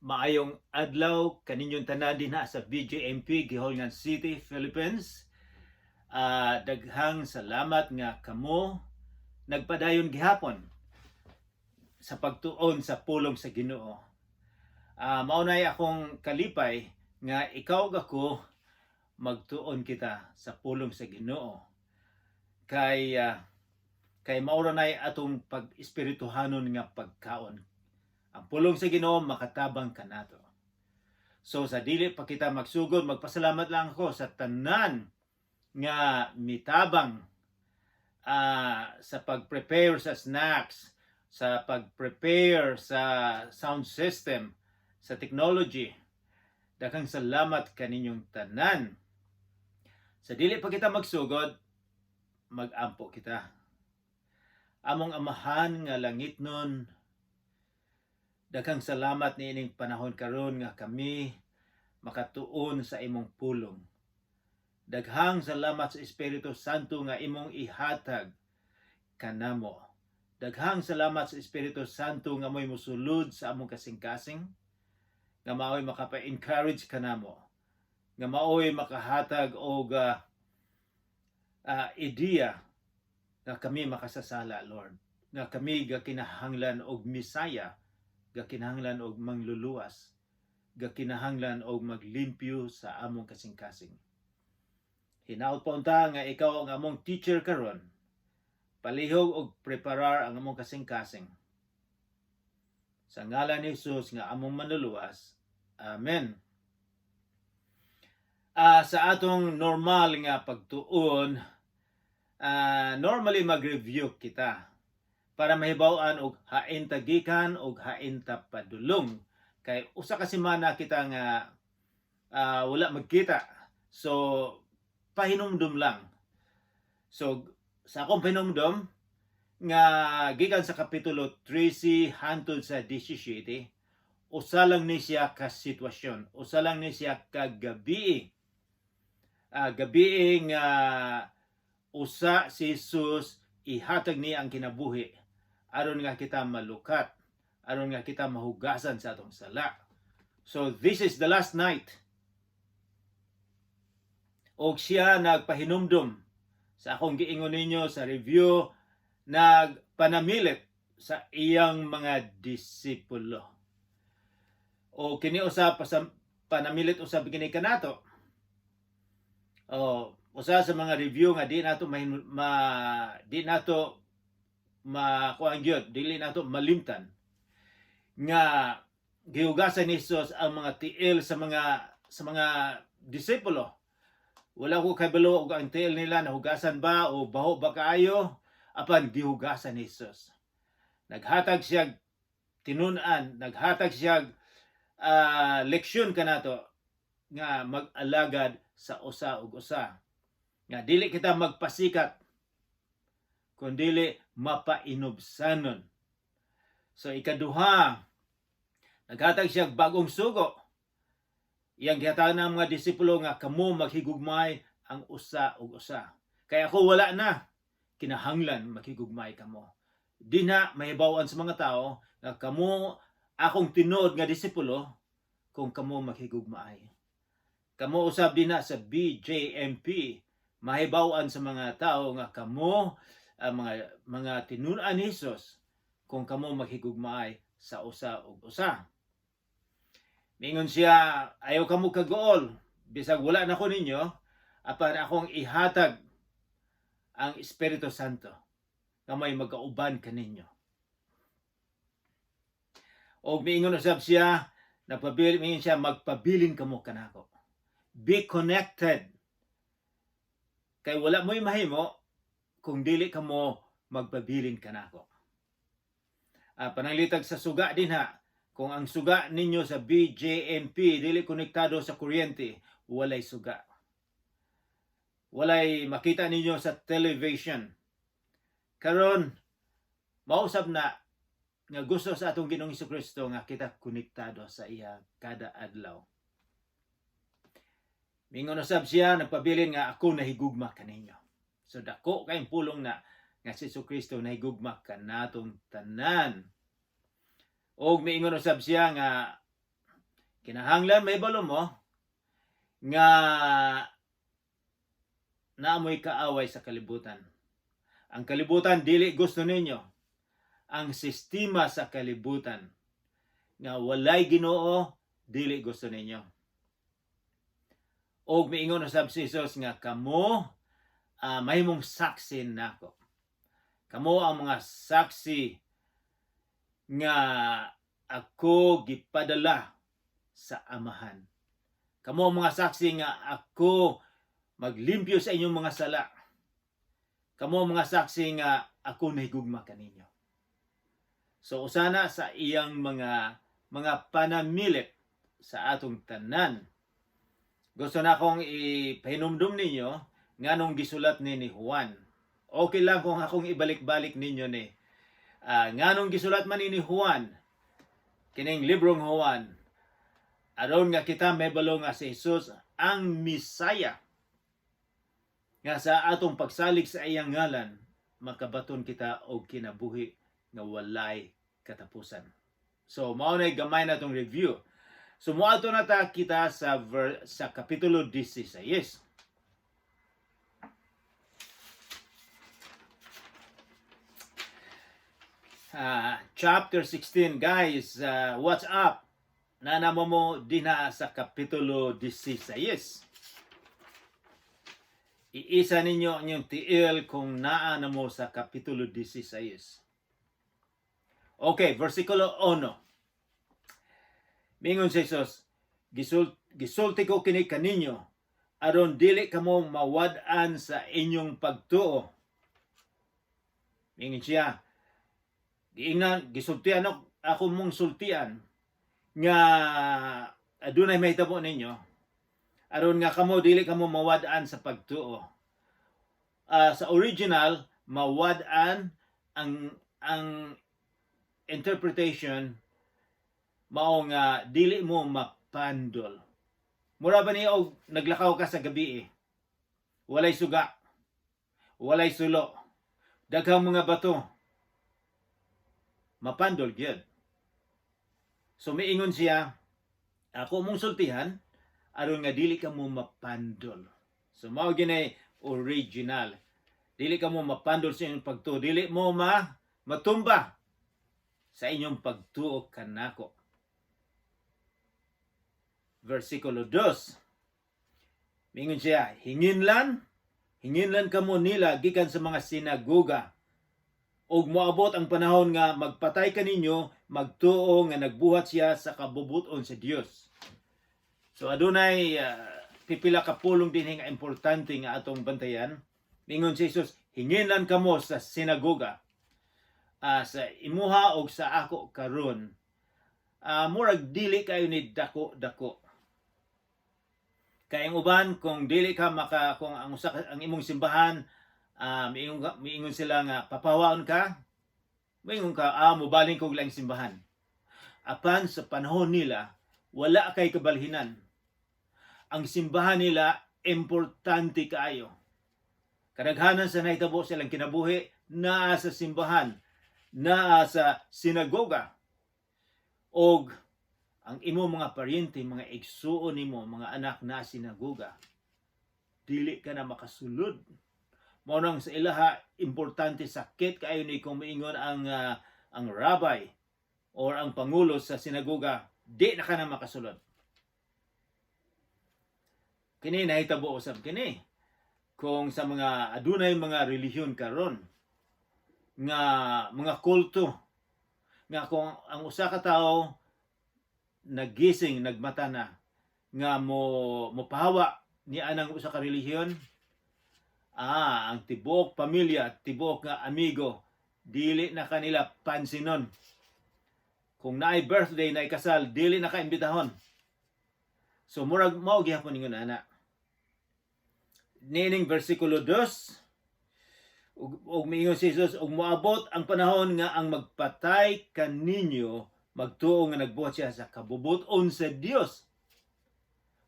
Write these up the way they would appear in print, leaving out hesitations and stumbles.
Maayong adlaw kaninyong tanan dinha sa BJMP, Guihulngan City, Philippines. Daghang salamat nga kamo nagpadayon gihapon sa pagtuon sa pulong sa Ginoo. Mao nay akong kalipay nga ikaw ug ako magtuon kita sa pulong sa Ginoo. Kay mao ra nay atong pag-espirituhanon nga pagkaon. Ang pulong sa Ginoo makatabang kanato. So sa dili pa kita magsugod, magpasalamat lang ako sa tanan nga mitabang sa pag-prepare sa snacks, sa pag-prepare sa sound system, sa technology. Daghang salamat kaninyong tanan. Sa dili pa kita magsugod, mag-ampo kita. Among Amahan nga langitnon, daghang salamat niining panahon karon nga kami makatuon sa imong pulong. Daghang salamat sa Espiritu Santo nga imong ihatag kanamo. Daghang salamat sa Espiritu Santo nga mo'y musulod sa among kasing-kasing, nga mao'y makapa-encourage kanamo, nga mao'y makahatag og ideya nga kami makasasala, Lord, nga kami ga kinahanglan og Misaya, ga kinahanglan og mangluluwas, ga kinahanglan og maglimpyo sa among kasing-kasing. Hinaot pa unta nga ikaw ang among teacher karon. Palihog og preparar ang among kasing-kasing. Sa ngalan ni Jesus nga among manluluwas. Amen. Sa atong normal nga pagtuon, normally mag-review kita para mahibaw-an og hain ta gikan og hain ta padulong. Kay usa ka semana kita nga wala magkita. So pahinumdum lang. So sa akong pahinumdum nga gikan sa kapitulo 13 hangtod sa 17, usa lang ni siya ka sitwasyon, usa lang ni siya ka gabi. Gabi nga usa si Jesus, ihatag niya ang kinabuhi aron nga kita malukat, aron nga kita mahugasan sa atong sala. So this is the last night. Og siya nagpahinumdum sa akong giingon ninyo sa review, nagpanamilit sa iyang mga disipulo. O kini usab panamilit usab kini kanato. O usa sa mga review nga di nato makuan gyud, dili nato malimtan nga gihugasan ni Jesus ang mga tiil sa mga disipulo. Wala ko kabalo og ang tiil nila nahugasan ba o baho ba kaayo, apan gihugasan ni Jesus. Naghatag siya tinun-an, naghatag siya leksyon kanato nga mag-alagad sa usa ug usa. Nga dili kita magpasikat kun dili mapainubsanon. So ikaduha, naghatag siya og bagong sugo. Iyang gihatagan ng mga disipulo nga kamo maghigugmay ang usa ug usa. Kaya ako wala na, kinahanglan maghigugmay kamo. Di na mahibaw-an sa mga tao nga kamo akong tinuod nga disipulo kung kamo maghigugmaay. Kamo usab dinha sa BJMP, mahibaw-an sa mga tao nga kamo ang mga tinun-an ni Jesus kung kamo maghigugmaay sa usa ug usa. Mingon siya, "Ayaw kamo kaguol, bisag wala na ko ninyo, apan akong ihatag ang Espiritu Santo nga may magauban kaninyo." Og miingon usab siya, nagpabilin, mingon siya, "Magpabilin kamo kanako." Be connected. Kay wala mo'y mahimo kung dili kamo magpabilin kanako. Pananglitag sa suga dinha, kung ang suga ninyo sa BJMP dili konektado sa kuryente, walay suga. Walay makita ninyo sa television. Karon, mausab na nga gusto sa atong Ginoong Kristo nga kita konektado sa iya kada adlaw. Mingon usab siya, nagpabilin nga ako nahigugma kaninyo. So dako kayong pulong na nga si Kristo nahigugma kanatong tanan. Og miingon usab siya nga Kinahanglan mahibalo mo nga naa moy kaaway sa kalibutan. Ang kalibutan dili gusto ninyo. Ang sistema sa kalibutan nga walay Ginoo, dili gusto ninyo. Og miingon usab si Jesus nga kamo mahimong saksi nako. Kamo ang mga saksi nga ako gipadala sa Amahan. Kamo ang mga saksi nga ako maglimpyo sa inyong mga sala. Kamo ang mga saksi nga ako nahigugma kaninyo. So usana sa iyang mga panamilit sa atong tanan. Gusto na akong ipahinumdum ninyo nganong gisulat ni Juan. Okay lang kung akong ibalik-balik ninyo ni. Nganong gisulat man ni Juan kining librong Juan, aron nga kita mahibalo nga si Jesus ang Misaya, nga sa atong pagsalig sa iyang ngalan makabaton kita og kinabuhi nga walay katapusan. So mao na gamay na tong review. So moadto na ta kita sa kapitulo 16. Chapter 16, guys, what's up? Naa na mo dinha sa kapitulo 16. Iisa ninyo ang inyong tiil kung naa na mo sa kapitulo 16. Okay, versikulo 1. Mingon si Jesus, "Gisulti ko kini kaninyo aron dili kamo mawad-an sa inyong pagtuo." Mingon siya, giingnan, gisultian ako, ako mong sultian nga adunay mahitabo ninyo aron nga kamo dili kamo mawad-an sa pagtuo. Sa original, mawad-an, ang interpretation mao nga dili mo mapandol. Mura ba ni og naglakaw ka sa gabi eh. Walay suga. Walay sulo. Daghang mga bato. Mapandol gyud. So miingon siya, ako mong sultihan aron nga dili ka mo mapandol. So mao gyud original. Dili ka mo mapandol sa inyong pagtuo, dili mo matumba sa inyong pagtuo kanako. Versikulo 2. Mingon siya, "Hinginlan kamo nila gikan sa mga sinagoga. Ug moabot ang panahon nga magpatay kaninyo, magtuo nga nagbuhat siya sa kabubuton sa Dios." So adunay pipila ka pulong dinhi nga importante nga atong bantayan. Mingon si Jesus, hinginlan kamo sa sinagoga. Sa imuha og sa ako karon. Murag dili kayo ni dako dako. Kay ang uban, kung dili ka maka kung ang usa ang imong simbahan, miingon sila nga papawaon ka, miingon ka, "Mobalhin kog laing simbahan." Apan sa panahon nila, wala kay kabalhinan. Ang simbahan nila importante kaayo. Kadaghanan sa nahitabo sa ilang kinabuhi naa sa simbahan, naa sa sinagoga. Og ang imo mga paryente, mga igsuon nimo, mga anak na sinagoga, dili ka na makasulod. Mao nang sa ilaha importante, sakit kaayo ni kung miingon ang rabbi or ang pangulo sa sinagoga, di na ka na makasulod. Kini nahitabo usab kini kung sa mga adunay mga relihiyon karon nga mga kulto, nga kung ang usa ka tawo nagising, nagmata na nga mo mopahawa ni anang usa ka relihiyon, ang tibuok pamilya, tibuok nga amigo, dili na kanila pansinon. Kung naay birthday, naay kasal, dili na ka imbitahon. So murag mao gihapon ningon ana niining versikulo 2. Ug miingon si Jesus, "Ug moabot ang panahon nga ang magpatay kaninyo magtuo nga nagbuhat siya sa kabubuton sa Dios."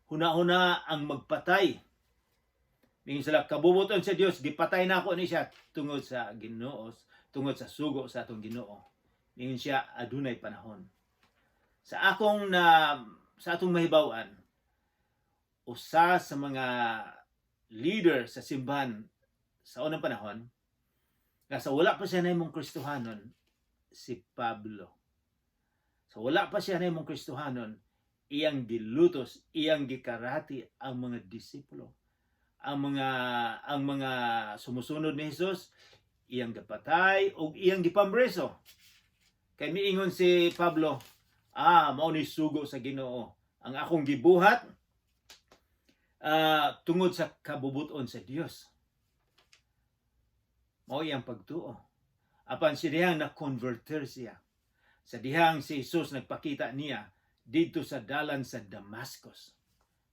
Huna-huna ang magpatay. Mingon sila, "Kabubuton sa Dios, gipatay na ako ni siya tungod sa Ginoo, tungod sa sugo sa atong Ginoo." Mingon siya, adunay panahon. Sa akong na Sa atong mahibaw-an, usa sa mga leader sa simbahan sa unang panahon nga sa wala pa siya nahimong Kristohanon, si Pablo. So wala pa siya nahimong Kristohanon, iyang gilutos, iyang gikarati ang mga disipulo. Ang mga sumusunod ni Jesus, iyang gipatay ug iyang gipambreso. Kay miingon si Pablo, "Ah, mao ni sugo sa Ginoo. Ang akong gibuhat tungod sa kabubuton sa Dios." Mao iyang pagtuo. Apan sa dihang na-converter siya, sa dihang si Jesus nagpakita niya didto sa dalan sa Damascus,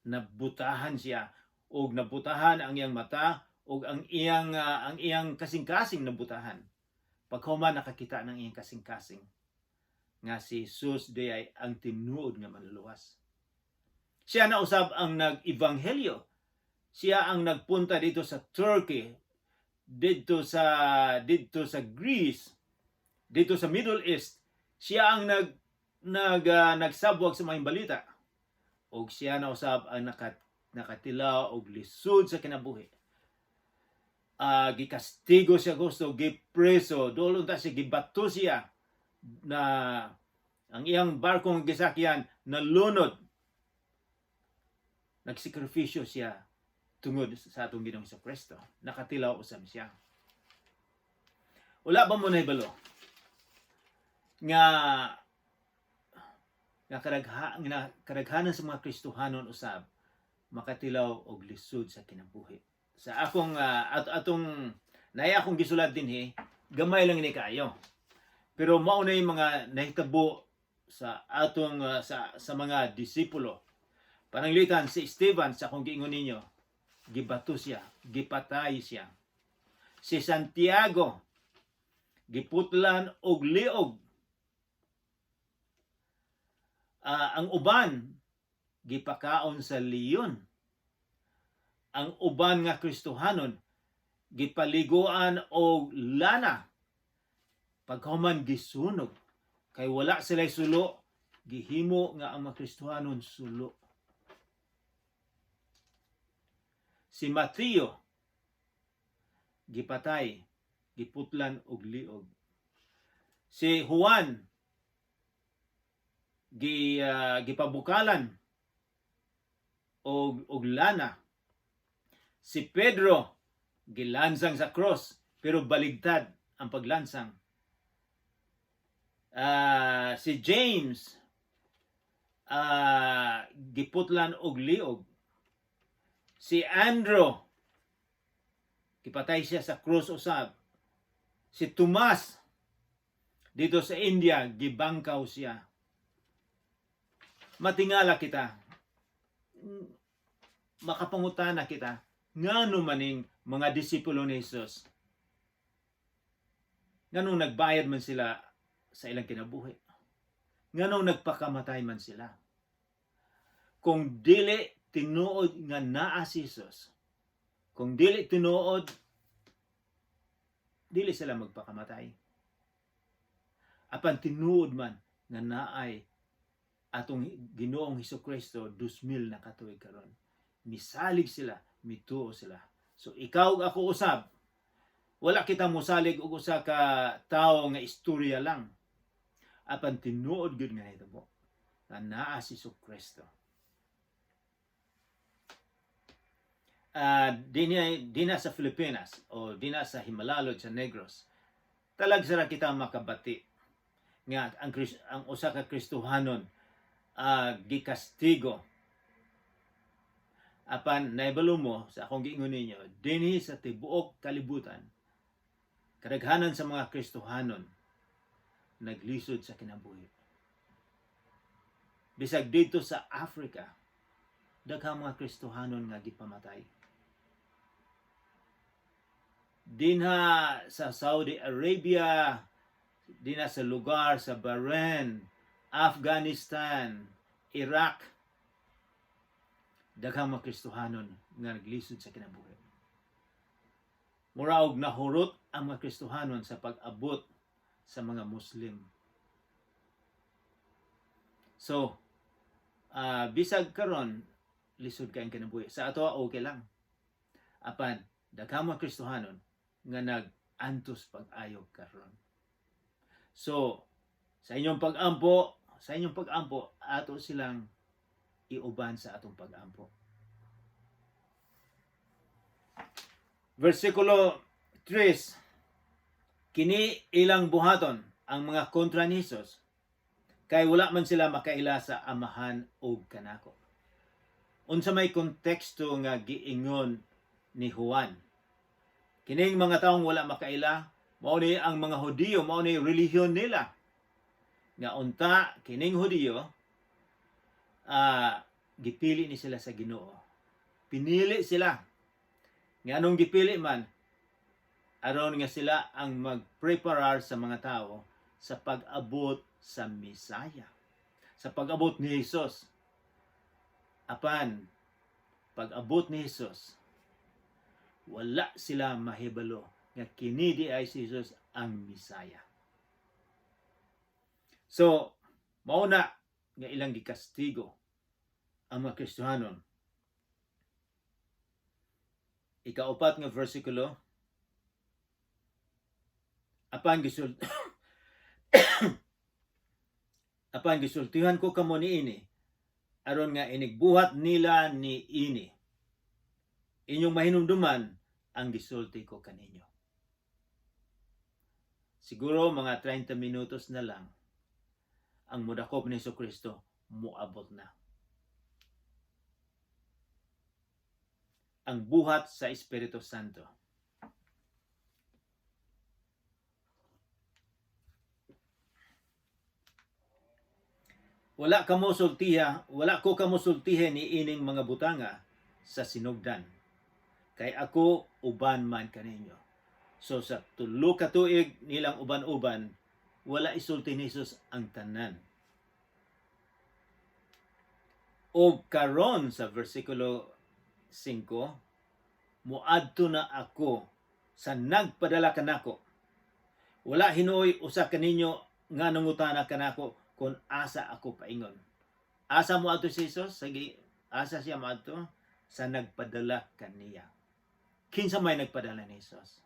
nabutahan siya og nabutahan ang iyang mata ug ang iyang kasing-kasing nabutahan. Paghuman, nakakita ng iyang kasing-kasing nga si Jesus diay ang tinuod nga manluluwas. Siya na usab ang nag-ebanghelyo. Siya ang nagpunta dito sa Turkey, didto sa Greece, dito sa Middle East. Siya ang nag nag nagsabwag sa maayong balita. Og siya na usab ang nakatilaw og lisod sa kinabuhi. Gikastigo siya gusto, gipreso, duol unta siya, gibato siya na ang iyang barkong gisakyan nalunod. Nagsakripisyo siya tungod sa atong Ginoong Kristo. Nakatilaw usab siya. Wala ba mo nahibalo nga kadaghanan sa mga Kristohanon usab makatilaw og lisod sa kinabuhi? Sa akong at atong naay akong gisulat dinhi, gamay lang ni kaayo. Pero mao na yung mga nahitabo sa atong sa mga disipulo. Pananglitan si Esteban, sa akong giingon ninyo, gibato siya, gipatay siya. Si Santiago, giputlan og liog. Ang uban gipakaon sa leon. Ang uban nga Kristohanon gipaliguan og lana. Pagkahuman, gisunog. Kay wala sila sulo, gihimo nga ang mga Kristohanon sulo. Si Mateo gipatay, giputlan og liog. Si Juan gipabukalan og lana. Si Pedro gilansang sa cross, pero baligtad ang paglansang. Si James giputlan og liog. Si Andrew, gipatay siya sa cross usab. Si Tomas dito sa India, gibangkaw siya. Matingala kita. Makapangutana kita, ngano maning mga disipulo ni Jesus? Nganong nagbayad man sila sa ilang kinabuhi? Nganong nagpakamatay man sila? Kung dili tinuod nga naa si Jesus, kung dili tinuod, dili sila magpakamatay. Apan tinuod man nga naay atong Ginoong Hesus Kristo 2000 na katuig karon, misalig sila, mituo sila. So ikaw ug ako usab, wala kita mosalig og usa ka tawo nga istorya lang. Apan tinuod gyud nga nahitabo nga naa si Kristo. Dinhi sa Pilipinas o dinhi sa Jimalalud, sa Negros, talagsa ra kita makabati nga ang usa ka Kristohanon gikastigo. Apan naibalo mo sa akong giingon ninyo, dinhi sa tibuok kalibutan, kadaghanan sa mga Kristohanon naglisod sa kinabuhi. Bisag dito sa Africa, daghang mga Kristohanon nga gipamatay. Dinha sa Saudi Arabia, dinha sa lugar sa Bahrain, Afghanistan, Iraq, daghang mga Kristohanon nga naglisod sa kinabuhi. Mura og nahurot ang mga Kristohanon sa pag-abot sa mga Muslim. So, Bisag karon lisod kay ang kinabuhi. Sa ato okay lang. Apan daghang mga Kristohanon nga nag-antos pag-ayo karon. So, sa inyong pag-ampo, ato silang iuban sa atong pag-ampo. Versikulo 3. Kini ilang buhaton ang mga kontra ni Jesus kay wala man sila makaila sa Amahan ug kanako. Unsa may konteksto nga giingon ni Juan? Kining mga taong wala makaila, mao ni ang mga Hudiyo, mao ni relihiyon nila. Nga unta kining Hudiyo, gipili ni sila sa Ginoo. Pinili sila. Nga anong gipili man, aron nga sila ang magpreparar sa mga tao sa pag-abot sa Mesaya, sa pag-abot ni Jesus. Apan pag-abot ni Jesus, wala sila mahibalo nga kini di ay si Jesus ang Mesaya. So, mao na nga ilang gikastigo ang mga Kristohanon. Ikaupat nga versikulo, apan gisultihan ko kamo niini aron nga inigbuhat nila ni ini inyong mahinumduman ang gisulti ko kaninyo. Siguro mga 30 minutos na lang ang mudakop ni Kristo, muabot na. Ang buhat sa Espiritu Santo. Wala kamo sultiha, wala ko kamo sultihe ni ining mga butanga sa sinugdan. Kay ako uban man kaninyo. So sa 3 ka tuig nilang uban-uban, wala isulti ni Jesus ang tanan. O karon sa versikulo 5, muadto na ako sa nagpadala kanako. Wala hinuoy usa kaninyo nga nangutana kanako kung asa ako paingon. Asa mo adto si Jesus? Sige, asa siya moadto? Sa nagpadala kaniya. Kinsa may nagpadala ni Jesus?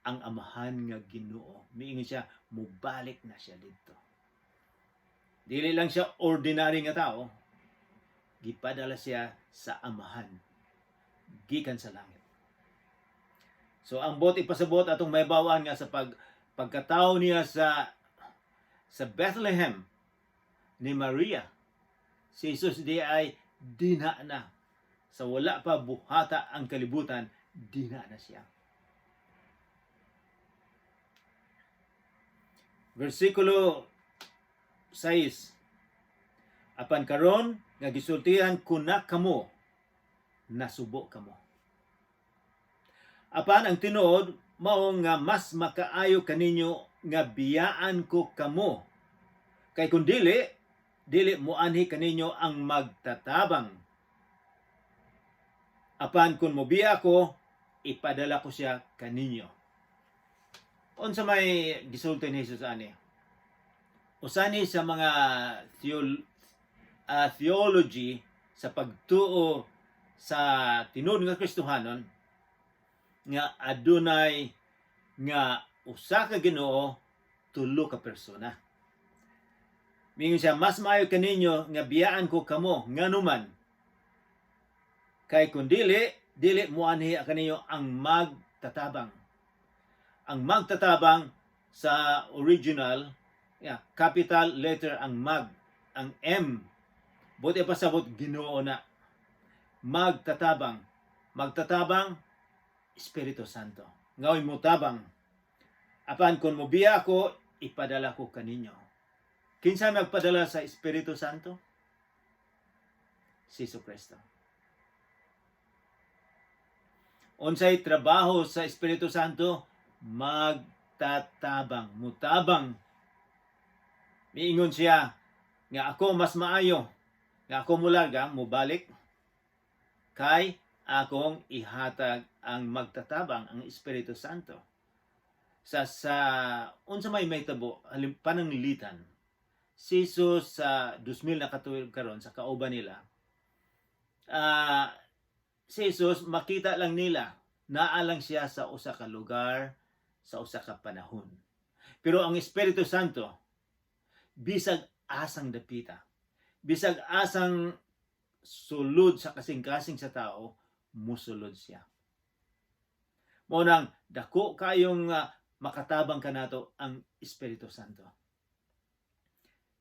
Ang Amahan nga Ginoo. Miingon siya, mubalik na siya dito. Dili lang siya ordinary nga tao. Gipadala siya sa Amahan gikan sa langit. So ang buot ipasabot atong mahibaw-an nga sa pagkatao niya sa Bethlehem ni Maria, si Jesus di ay dinha na. Sa wala pa buhata ang kalibutan, dinha na siya. Versikulo 6. Apan karon nga gisultihan ko na kamo, nasubo kamo. Apan ang tinuod mao nga mas makaayo kaninyo nga biyaan ko kamo. Kay kun dili, dili moanhi kaninyo ang magtatabang. Apan kung mobiya ko, ipadala ko siya kaninyo. Unsa may gisulti ni Jesus ani? Usani sa mga theology sa pagtuo sa tinuod nga Kristohanon nga adunay nga usa ka Ginoo, tulo ka persona. Mingon siya, mas maayo kaninyo nga biyaan ko kamo, nganuman kay kun dili, dili moanhi kaninyo ang magtatabang. Ang magtatabang sa original, yeah, capital letter ang mag, ang M. Buot pasabot Ginoo na. Magtatabang. Magtatabang, Espiritu Santo. Ngayon mo tabang. Apan kung mobiya ako, ipadala ko kaninyo. Kinsa magpadala sa Espiritu Santo? Si Kristo. Unsay trabaho sa Espiritu Santo? Magtatabang, mutabang. Miingon siya nga ako mas maayo nga ako mularga, mubalik kay akong ihatag ang magtatabang, ang Espiritu Santo. Sa unsa may mahitabo pananglitan Si Jesus sa 2000 na katuig karon sa kauban nila. Si Jesus makita lang nila, naa lang siya sa usa ka lugar, sa usa ka panahon. Pero ang Espiritu Santo, bisag asang dapita, bisag asang sulod sa kasing-kasing sa tao, musulod siya. Mao nang dako kayong makatabang kanato ang Espiritu Santo.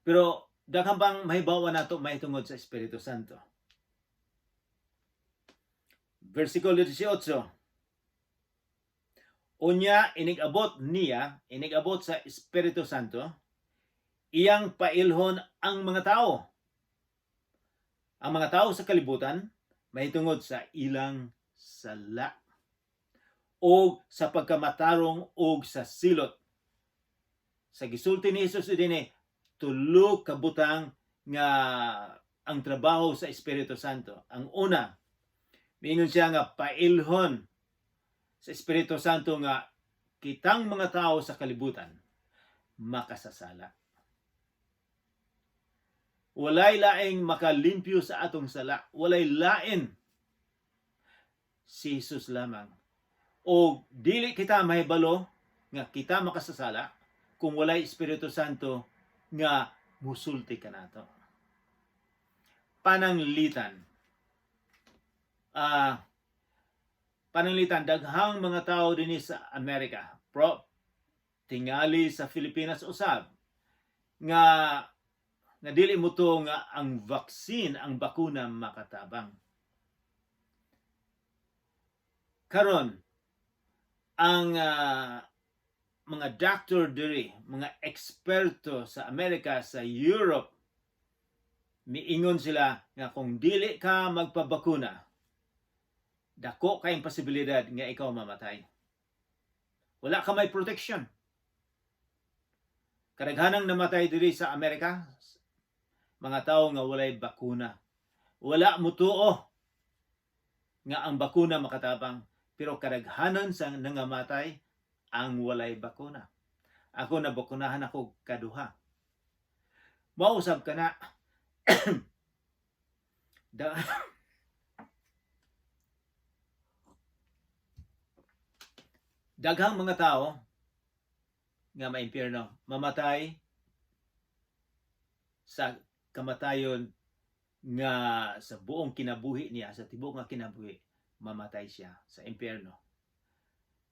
Pero daghan pang mahibaw nato mahitungod sa Espiritu Santo. Versikulo 18. Unya inig-abot niya, inig-abot sa Espiritu Santo, iyang pailhon ang mga tao. Ang mga tao sa kalibutan mahitungod sa ilang sala o sa pagkamatarong o sa silot. Sa gisulti ni Jesus dinhi, tulo ka butang nga ang trabaho sa Espiritu Santo. Ang una, miingon siya nga pailhon sa Espiritu Santo nga kitang mga tao sa kalibutan makasasala. Walay laing makalimpyo sa atong sala. Walay lain, si Jesus lamang. O dili kita mahibalo nga kita makasasala kung walay Espiritu Santo nga musulti kanato. Pananglitan. Pananglitan, daghang mga tao dinhi sa Amerika, pro tingali sa Pilipinas usab, nga nga dili mo to nga ang vaccine, ang bakuna, makatabang. Karon, ang mga doctor diri, mga eksperto sa Amerika, sa Europe, miingon sila nga kung dili ka magpabakuna, dako kayong posibilidad nga ikaw mamatay. Wala ka may protection. Kadaghanang namatay diri sa Amerika, mga tao nga walay bakuna. Wala mutuo nga ang bakuna makatabang, pero kadaghanan sa nangamatay ang walay bakuna. Ako, nabakunahan ako kaduha. Mausab ka na. Daghang mga tao nga maimpyerno, mamatay sa kamatayon nga sa buong kinabuhi niya, sa tibuok nga kinabuhi, mamatay siya sa impyerno.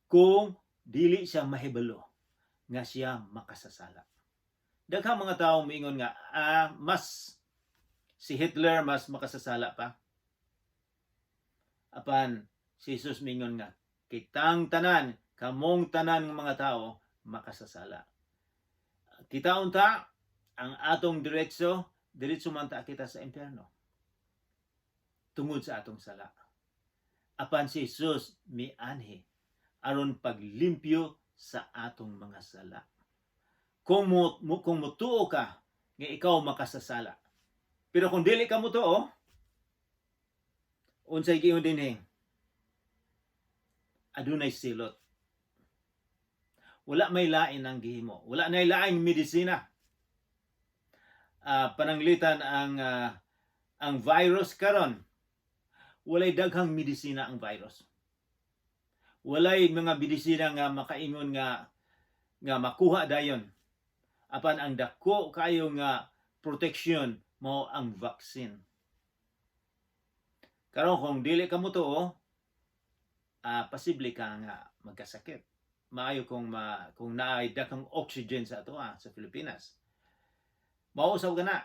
Kung dili siya mahibalo nga siya makasasala. Daghang mga tao miingon nga mas si Hitler mas makasasala pa. Apan si Jesus miingon nga kitang tanan, kamong tanan ng mga tao makasasala. Kita unta ang atong diretso, diretso man ta kita sa impyerno tungod sa atong sala. Apan si Jesus mianhi aron paglimpyo sa atong mga sala. Kung mutuo ka nga ikaw makasasala. Pero kung dili ka mutuo, unsay giingon dinhi? Adunay silot. Wala may lain ang gihimo. Wala nay laing medisina. Pananglitan ang virus karon, walay daghang medisina ang virus. Walay mga medisina nga makaingon nga nga makuha dayon. Apan ang dako kayo nga protection mao ang vaccine. Karon, kung dili ka motuo, posible ka nga magkasakit. Maayo kung naay daghang oxygen sa ato sa Pilipinas. Mausab ka na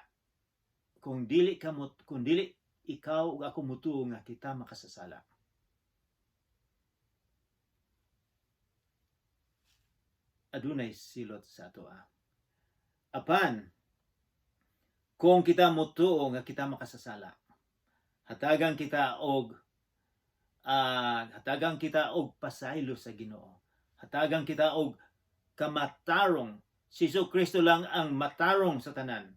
kung dili ikaw ug ako mutuo nga kita makasasala. Adunay silot sa ato. Apan kung kita mutuo nga kita makasasala, hatagan kita og pasaylo sa Ginoo. Hatagan kita og kamatarong. Si Jesu Kristo lang ang matarong sa tanan.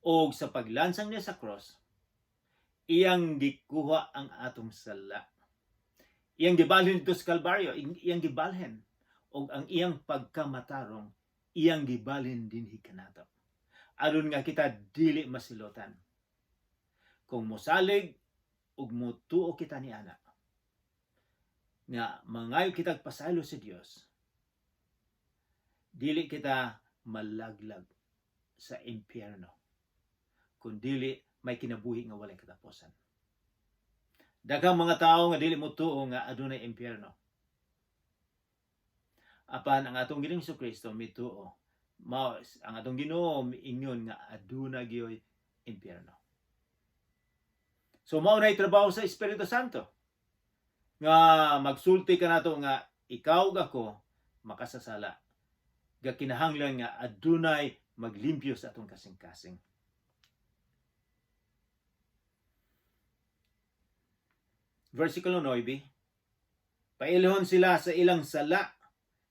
Og sa paglansang niya sa cross, iyang gikuha ang atong sala. Iyang gibalhin dito sa Kalbaryo, iyang gibalhin. Og ang iyang pagkamatarong, iyang gibalhin dinhi kanato. aron nga kita dili masilotan. Kung mosalig ug motuo kita ni ana nga mangayo kitag pasaylo sa Dios, dili kita malaglag sa impyerno, kun dili may kinabuhi nga walay katapusan. Daghang mga tao nga dili motuo nga adunay impyerno. Apan ang atong Ginoong Kristo mituo. Mao ang atong Ginoo miingon nga aduna gyoy impyerno. So mao nay trabaho sa Espiritu Santo nga magsulti kanato nga ikaw ug ako makasasala. Ga kinahanglan nga adunay maglimpyo sa atong kasing-kasing. Versikulo 9, "Pailhon sila sa ilang sala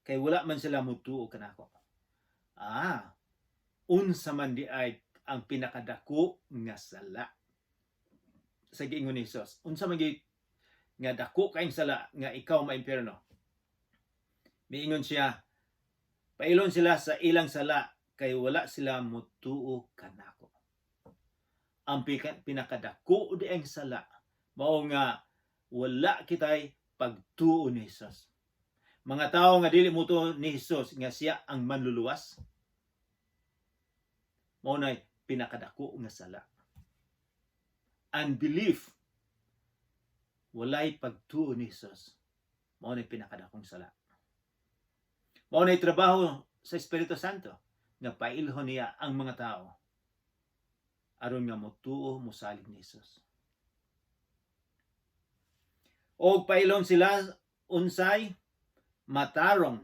kay wala man sila mutuo kanako." Ah, unsa man di ay ang pinakadako nga sala? Sa giingon ni Jesus, unsa man gyud nga dako kaayong sala nga ikaw maimpyerno? Miingon siya, "Pailhon sila sa ilang sala kay wala sila mutuo kanako." Ang pinakadako di ang sala mao nga wala kitay pagtuo ni Jesus. Mga tao nga dili mutuo ni Jesus nga siya ang manluluwas, mao nay pinakadako nga sala. Unbelief, walay pagtuo ni Jesus, mao nay pinakadakong sala. Mao nay trabaho sa Espiritu Santo nga pailhon niya ang mga tao aron nga motuo, mosalig ni Jesus. Og pailhon sila unsay matarong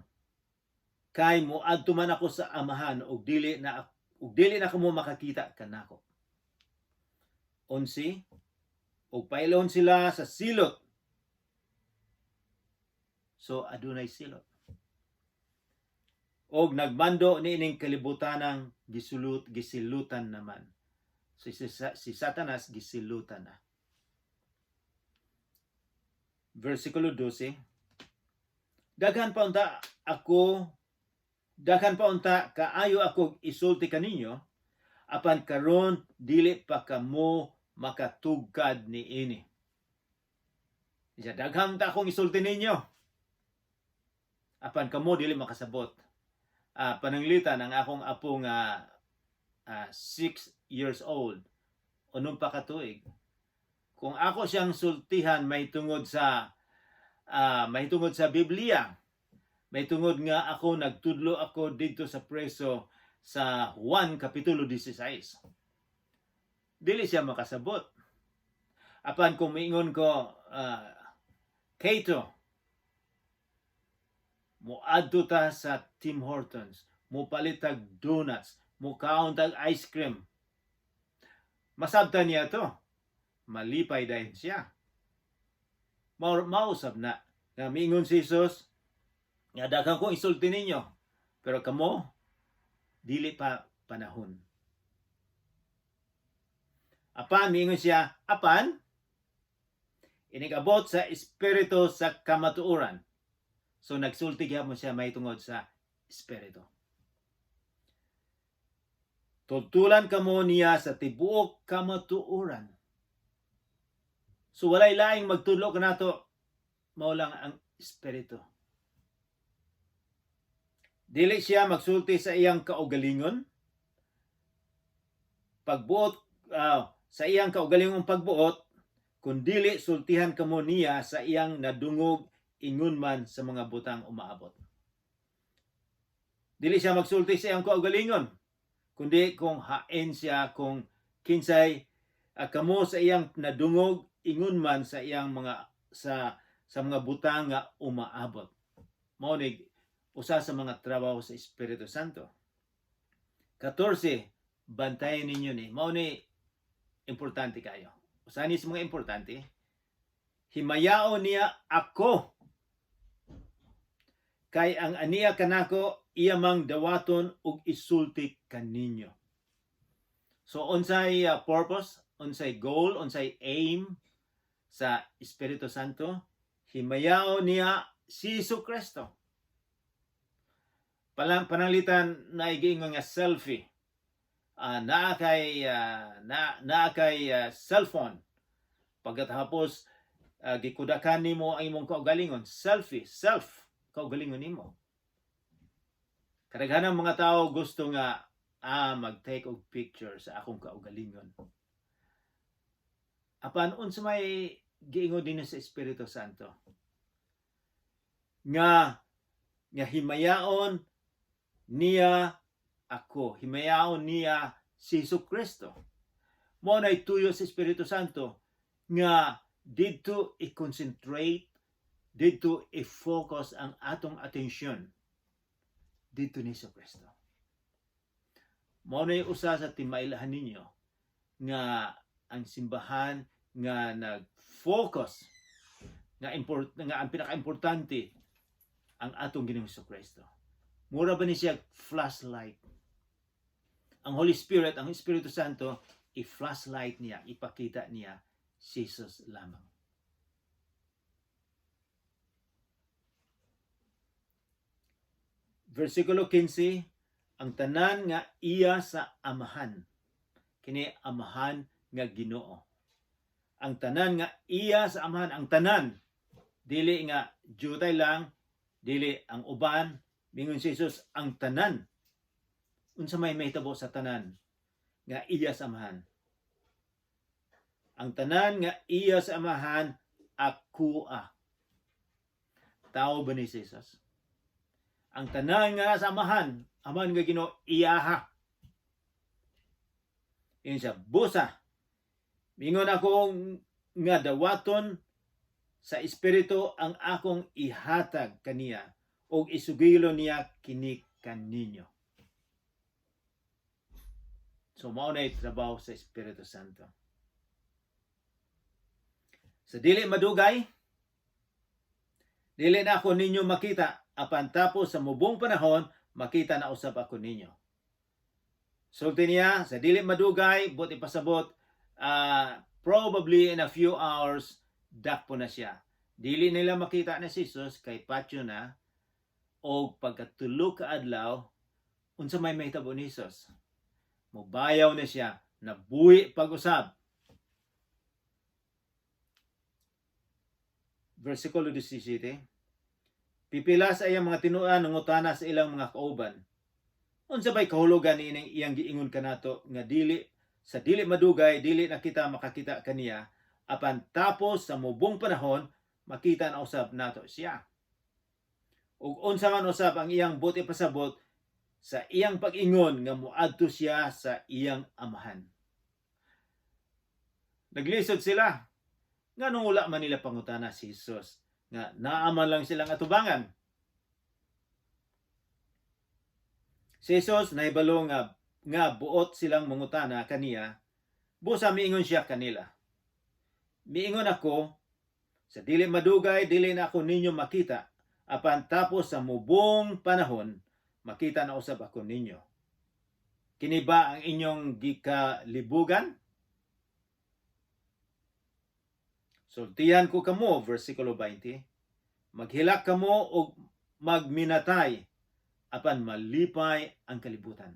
kay moadto man ako sa Amahan ug dili na kamo makakita kanako. 11, og pailhon sila sa silot. So adunay silot. Og nagmando niining kalibutanang gisilutan naman. Si Satanas gisilutan na. Versikulo 12, "Daghan pa unta kaayo ako isulti kaninyo, apan karon dili pa kamo makatugkad niini." Siya, "Daghan ta akong isulti ninyo, apan kamo dili makasabot." Pananglitan ang akong apo nga 6 years old, unom pa ka tuig. Kung ako siyang sultihan may tungod sa Biblia, may tungod nga ako nagtudlo ako didto sa preso sa Juan kapitulo 16, dili siya makasabot. Apan kung miingon ko, "Kato, moadto ta sa Tim Hortons, mo palit tag donuts, mo kaon tag ice cream," masabtan niya to. Malipay dayon siya. Mausab na. Nga miingon si Jesus, nga daghan kong isulti ninyo, pero kamo, dili pa panahon. Apan, miingon siya, apan, inig-abot sa Espiritu sa kamatuoran. So nagsulti gyapon siya may tungod sa Espiritu. Tultulan kamo niya sa tibuok kamatuoran. So walay laing magtudlo kanato, mao lang ang Espiritu. Dili siya magsulti sa iyang kaugalingon. Pagbuot sa iyang kaugalingong pagbuot, kundili sultihan kamo niya sa iyang nadungog ingon man sa mga butang umaabot. Dili siya magsulti sa iyang kaugalingon, kundi kung hain siya, kung kinsay kamo sa iyang nadungog ingon man sa iyang mga sa mga butang nga umaabot. Mao ni usa sa mga trabaho sa Espiritu Santo. 14, bantayan ninyo ni. Mao ni importante kayo. Usa ni sa mga importante, himayaon niya ako kay ang aniya kanako iya mang dawaton ug isulti kaninyo. So unsay purpose, unsay goal, unsay aim sa Espiritu Santo? Himayaon niya si Jesu Kristo. Palang pananglitan na giingon nga selfie. Naa kay cellphone. Pagkatapos gikudakan nimo ang imong kaugalingon, selfie, self kaugalingon nimo. Kadaghanan mga tao gusto nga mag-take og picture sa akong kaugalingon. Apan unsa may giingon din sa Espiritu Santo? Nga himayaon niya ako, himayaon niya si Hesus Kristo. Mao nay tuyo sa Espiritu Santo nga didto i-concentrate, didto i-focus ang atong atensyon didto ni Hesus Kristo. Mao nay usa sa timailhan ninyo nga ang simbahan nga nag-focus nga ang pinaka-importante ang atong Ginoong Hesus Kristo. Mura ba ni siya flashlight? Ang Holy Spirit, ang Espiritu Santo, i-flashlight niya, ipakita niya si Jesus lamang. Versikulo 15, ang tanan nga iya sa Amahan. Kini Amahan nga Ginoo. Ang tanan nga iya sa Amahan, ang tanan dili nga jutay lang, dili ang uban, mingon si Jesus ang tanan. Unsa may mahitabo sa tanan nga iya sa Amahan? Ang tanan nga iya sa Amahan akoa. Tao ba ni si Jesus? Ang tanan nga sa Amahan, Amahan nga Ginoo, iyaha. Yun siya, busa. Mingon ako nga dawaton sa Espiritu ang akong ihatag kaniya og isugilo niya kini kaninyo. So mao na trabaho sa Espiritu Santo. Sa dili madugay, dili na ako ninyo makita, apan tapos sa mubong panahon, makita na usab ako ninyo. Sulti niya, sa dili madugay, buot ipasabot, probably in a few hours, dakpo na siya. Dili nila makita na si Jesus kay patyo na, o pagkatulo ka adlaw, unsa may mahitabo ni Jesus? Mubayaw na siya, nabuhi pag-usab. Versikulo 17, pipila sa iyang mga tinuan nangutana sa ilang mga kauban, unsa bay kahulugan niining iyang giingon kanato nga dili sa dili madugay dili na kita makakita kaniya, apan tapos sa mubong panahon makita na usab nato siya? Ug unsa man usab ang iyang buot ipasabot sa iyang pag-ingon nga moadto siya sa iyang Amahan? Naglisod sila. Nganong wala man nila pangutana si Jesus nga naaman lang silang atubangan? Si Jesus nahibalo nga buot silang mangutana kaniya, busa miingon siya kanila. Miingon ako, sa dili madugay dili na ako ninyo makita, apan tapos sa mubong panahon makita na usab ako ninyo. Kini ba ang inyong gikalibugan? Sultihan ko kamo, versikulo 20, maghilak kamo og magminatay, apan malipay ang kalibutan.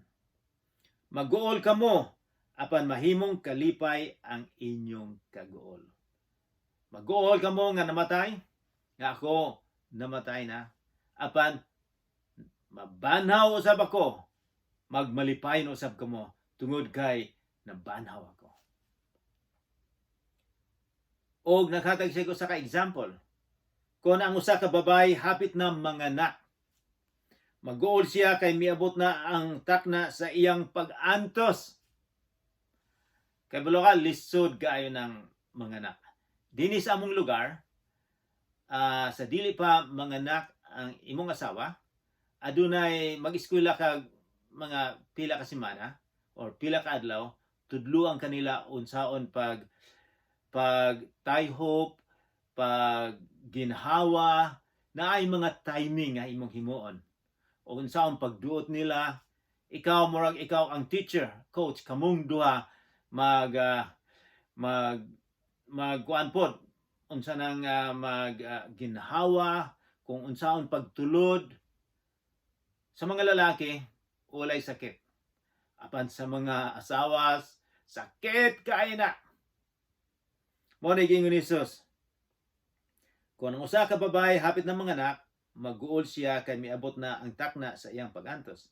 Maguol kamo, apan mahimong kalipay ang inyong kaguol. Maguol kamo nga namatay, nga ako namatay na, apan mabanhaw usab ako, magmalipay na usab kamo tungod kay nabanhaw ako. Og naghatag siya ko sa ka-example. Kung ang usa ka babay hapit na manganak, maguol siya kay miabot na ang takna sa iyang pag-antos. Kay balo ka, lisod kaayo ng manganak. Dinhi sa among lugar, sa dili pa manganak ang imong asawa, adunay mag-eskwela ka mga pila ka semana or pila ka adlaw, tudluan kanila unsaon pag tie-hope, pag ginhawa, na ay mga timing nga imong himuon. O unsaon pagduot nila, ikaw murag ikaw ang teacher, coach, kamong duha mag magkuan pod unsa nang mag ginhawa, kung unsaon pagtulod. Sa mga lalaki walay sakit. Apan sa mga asawas, sakit kaayo na. Mao na giingon ni Jesus. Kung ang usa ka babae hapit na manganak, mag-uol siya kay miabot na ang takna sa iyang pagantos.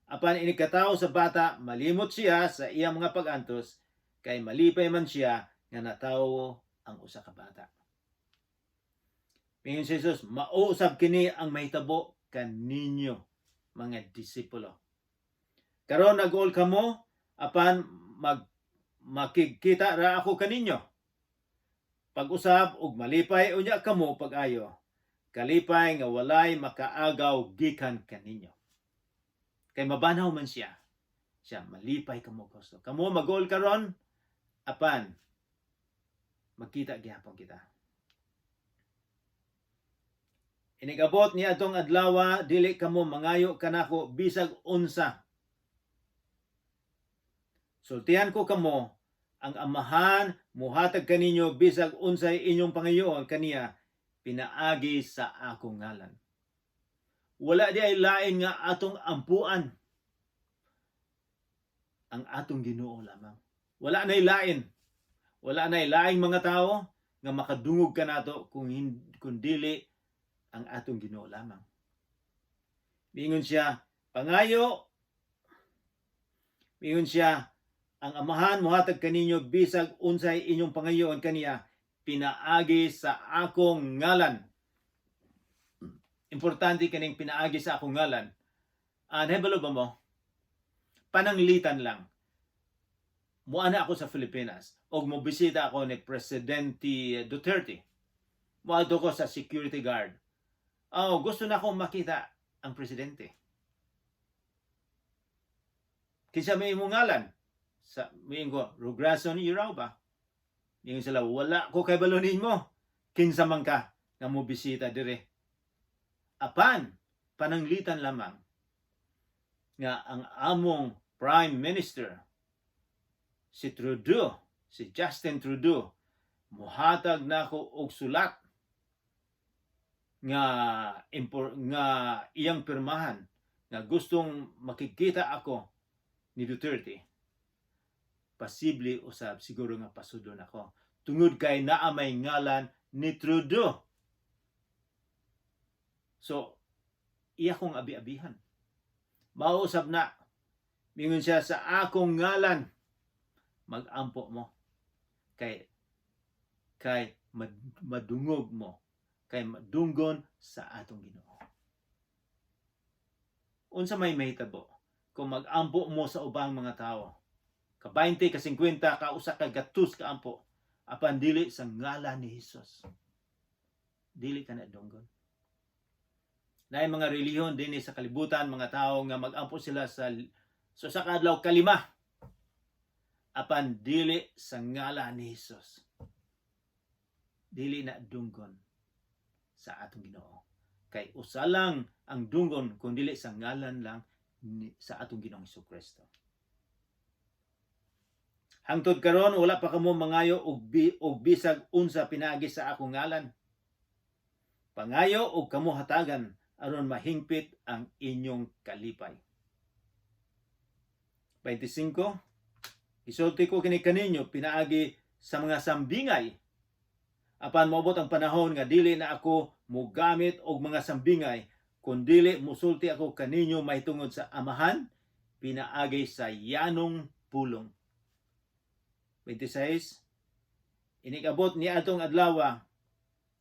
Apan inig katawo sa bata, malimot siya sa iyang mga pagantos kay malipay man siya nga natawo ang usa ka bata. Miingon si Jesus, mao usab kini ang mahitabo kaninyo, mga disipulo. Karon nag-uol kamo, apan makigkita ra ako kaninyo. Pag-usab ug malipay unya kamo pag-ayo. Kalipay nga walay makaagaw gikan kaninyo. Kay mabanhaw man siya. Siya malipay kamo gusto. Kamo mag-uol karon, apan magkita gihapon kita. Inigabot ni atong adlawa, dili kamo mangayo kanako bisag unsa. Sultihan ko kamo, ang Amahan muhatag kaninyo bisag unsay inyong pangayoon kaniya pinaagi sa akong ngalan. Wala diay lain nga atong ampuan, ang atong Ginoo lamang. Wala nay lain. Wala nay laing mga tao nga makadungog kanato kung dili ang atong Ginoo lamang. Miingon siya, pangayo. Miingon siya, ang Amahan mohatag kaninyo bisag unsay inyong pangayoon kaniya pinaagi sa akong ngalan. Importante kaning pinaagi sa akong ngalan. Ah, nahibalo ba mo? Pananglitan lang. Muana ako sa Pilipinas og mobisita ako ni Presidente Duterte. Moadto ko sa security guard. Oh, gusto na akong makita ang presidente. Kinsa may imong ngalan? Sa miingon ko, Rugrason Yuraw ba? Miingon sila, wala ko kabalo nimo. Kinsa man ka nga mo bisita dire. Apan, pananglitan lamang nga ang among Prime Minister, si Trudeau, si Justin Trudeau, muhatag nako og sulat nga iyang pirmahan nga gustong makikita ako ni Duterte. Posible usab siguro nga pasudlon ako tungod kay naa may ngalan ni Trudeau. So iya kong abi-abihan. Mao usab na, mingon siya, sa akong ngalan magampo mo kay madungog mo, kay madunggon sa atong Ginoo. Unsa may mahitabo kung magampo mo sa ubang mga tao, ka 20, ka 50, ka usa ka gatus ka ampo, apan dili sa ngalan ni Hesus? Dili ka na dunggon. Naay mga relihiyon dinhi sa kalibutan, mga tao nga magampo sila sa usa ka adlaw kalima, apan dili sa ngalan ni Hesus. Dili na dunggon sa atong Ginoo. Kay usa lang ang dunggon kung dili sa ngalan lang sa atong Ginoong Kristo. Hangtod karon wala pa kamo mangayo og bisag unsa pinaagi sa akong ngalan. Pangayo og kamo hatagan aron mahingpit ang inyong kalipay. 25. Isulti ko kini kaninyo pinaagi sa mga sambingay. Apan moabot ang panahon nga dili na ako mogamit og mga sambingay, kun dili musulti ako kaninyo mahitungod sa Amahan pinaagi sa yanong pulong. 26. Inig-abot ni atong adlaw,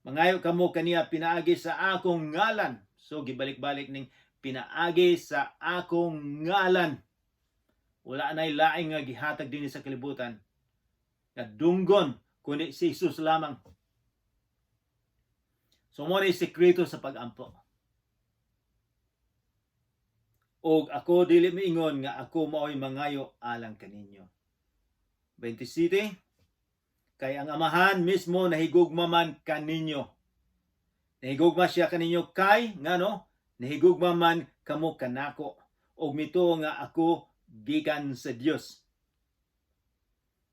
mangayo kamo kaniya pinaagi sa akong ngalan. So gibalik-balik ning pinaagi sa akong ngalan. Wala nay laing nga gihatag dinhi sa kalibutan nga dunggon kundi si Jesus lamang. So mao ni sekreto sa pag-ampo. Og ako dili miingon nga ako mao'y mangayo alang kaninyo. 27. Kay ang Amahan mismo nahigugma man kaninyo. Nahigugma siya kaninyo kay ngano nahigugma man kamo kanako og mituo nga ako gikan sa Dios.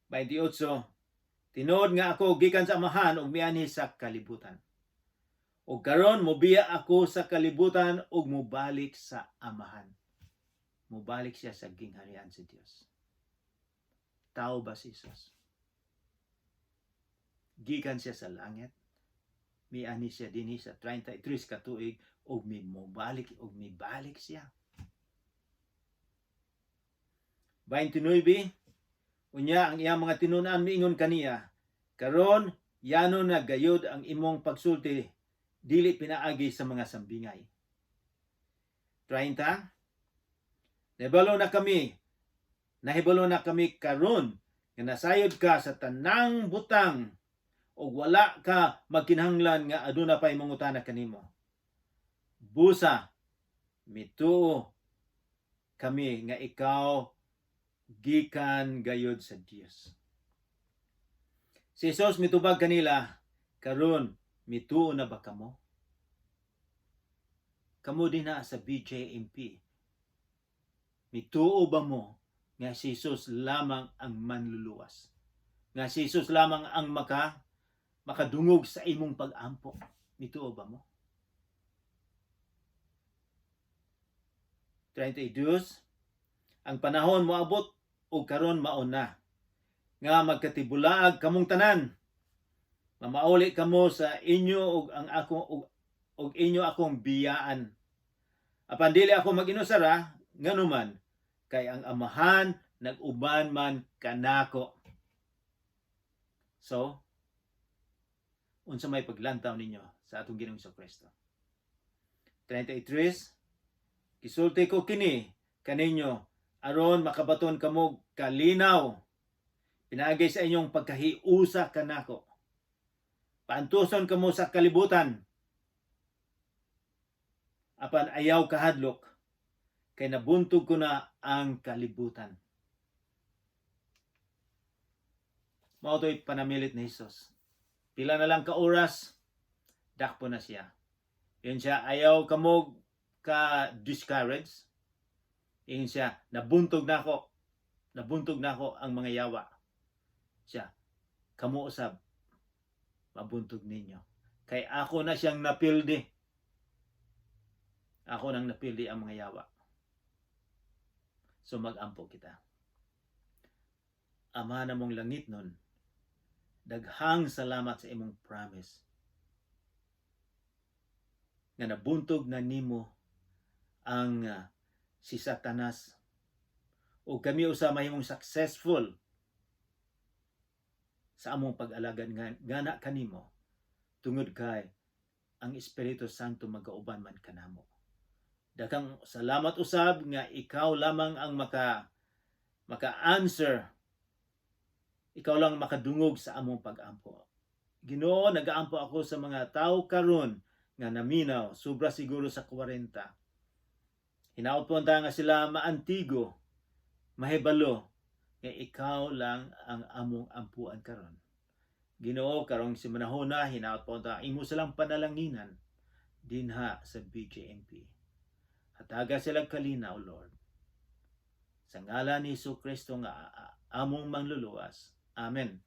28. Tinuod nga ako gikan sa Amahan ug mianhi sa kalibutan. Ug karon mobiya ako sa kalibutan ug mobalik sa Amahan. Mubalik siya sa gingharian sa Dios. Tao ba si Jesus? Gikan siya sa langit. Miani siya dinhi sa 33 ka tuig ug mibalik ug mibalik siya. 29. Unya ang iyang mga tinun-an miingon kaniya, "Karon yano na gayud ang imong pagsulti, dili pinaagi sa mga sambingay." 30. Nahibalo na kami karon nga nasayod ka sa tanang butang ug wala ka magkinahanglan nga aduna pay mangutana kanimo. Busa mituo kami nga ikaw gikan gayod sa Dios. Si Jesus mitubag kanila, "Karon mituo na ba kamo?" Kamo dinha sa BJMP, mituo ba mo nga si Jesus lamang ang manluluwas? Nga si Jesus lamang ang makadungog sa imong pag-ampo? Mituo ba mo? 32. Ang panahon moabot ug karon mao na nga magkatibulaag kamong tanan. Mamauli kamo sa inyo ug ang ako ug inyo akong biyaan. Apan dili ako mag-inusara, nganuman kay ang Amahan nag-uban man kanako. So, unsa may paglantaw ninyo sa atong Ginoong Kristo? 33. Gisulti ko kini kaninyo aron makabaton kamo kalinaw pinaagi sa inyong pagkahiusa kanako. Paantuson kamo sa kalibutan. Apan ayaw kahadlok kay nabuntog ko na ang kalibutan. Mao to'y panamilit ni Jesus. Pila na lang ka oras, dakpo na siya. Yun siya, ayaw kamo ka discourage. Yun siya, nabuntog na ako. Nabuntog na ako ang mga yawa. Siya, kamo usab, mabuntog ninyo. Kay ako na siyang napildi. Ako nang napildi ang mga yawa. So mag-ampo kita. Ama namong langitnon, daghang salamat sa imong promise nga nabuntog na nimo ang si Satanas o kami usa mahimong successful sa among pag-alagad nga ngana kanimo tungod kay ang Espiritu Santo magauban man kanamo. Daghang salamat usab nga ikaw lamang ang maka answer. Ikaw lang makadungog sa among pag-ampo. Ginoo, nagaampo ako sa mga tao karon nga naminaw, sobra siguro sa 40. Hinaot po nga sila maantigo, mahibalo nga ikaw lang ang among ampuan karon. Ginoo, karong simanahona, hinaot po ta imo silang panalanginan dinha sa BJMP. Hataga sila kalinaw, Lord. Sa ngalan ni Hesus Kristo nga among manluluwas. Amen.